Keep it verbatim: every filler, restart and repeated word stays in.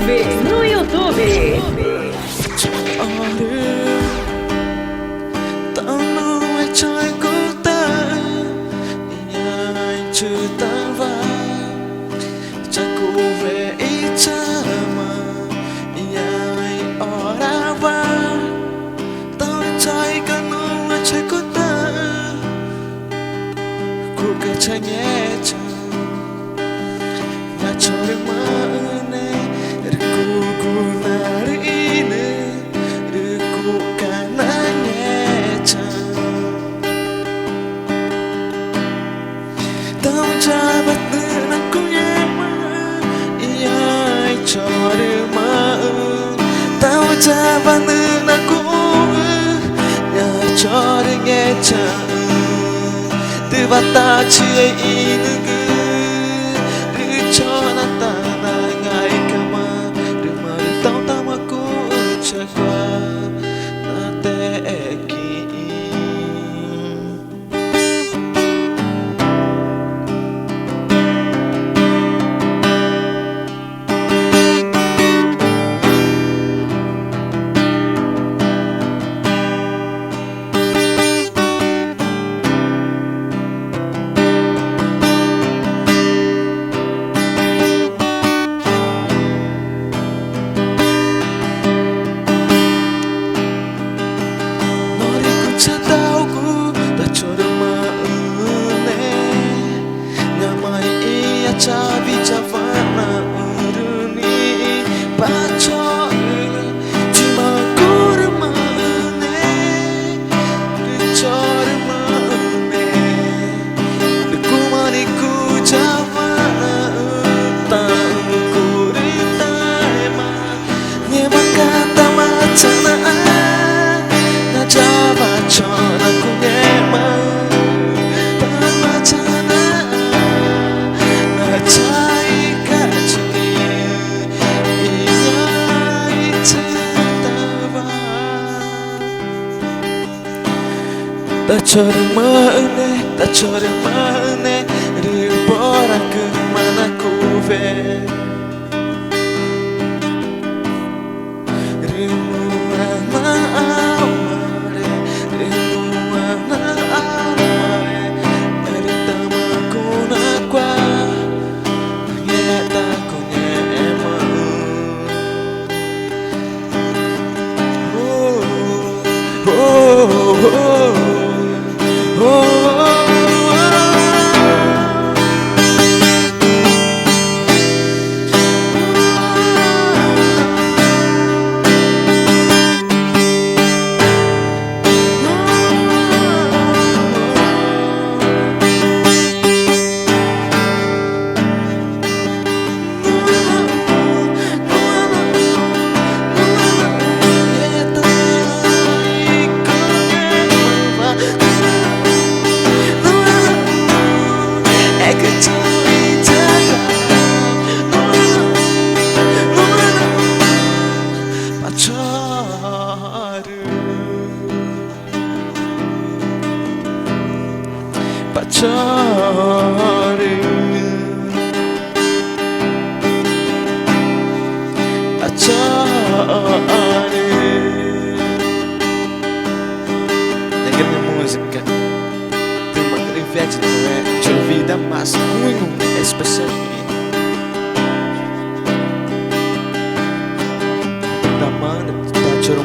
Vez no YouTube. Tchorü, tau nuã tchorü cuta, ñaã i tchütawa, tchacuwe i tchama, ñaã i orawa, tau tchorü ca nuã tchorü cuta, cuca tchangecha. Ñaã tchorü maü̃ne rü cugu narüinü rü cuca nangecha. Tau yawa nüxna cungẽxma, ñaã i tchorü maü̃. Tau yawa nüxna cuxũxü̃, ñaã i tchorü ngechaü̃. Düwa ta tchiĩnügü rü tchona ta nangaicama, rü marü tãũtáma cuxü̃ tchawa na texé quiĩ. Norü i cuchataugu ta tchorü maü̃ne, ñoma ixĩxü̃ tchawi tchawanaxü̃ rü nixĩ pa tchorü, chima curü maü̃ne rü tchorü maü̃ne. Rü cuma nixĩ cuyawa naxü̃ taxü̃ curü taxema, ngẽma cata matchanaxã na yawa tchona cungẽxmaxü̃. Tama tchanaxã na tchaicatchi i ñaã i tchütawa. Ta tchorü maü̃ne, ta tchorü maü̃ne, rü poracüma nacuwe rü nuã naxãũare, rü nuã naxãũare, rü tama cunacua ngextá cungẽxmaxü̃. Pa tchorü, pa tchorü, pa tchorü. Negrene música. Tümaxü̃ rü Ivete, não é? Te ouvir dá mais cunho especial. Tamana, ta tchorü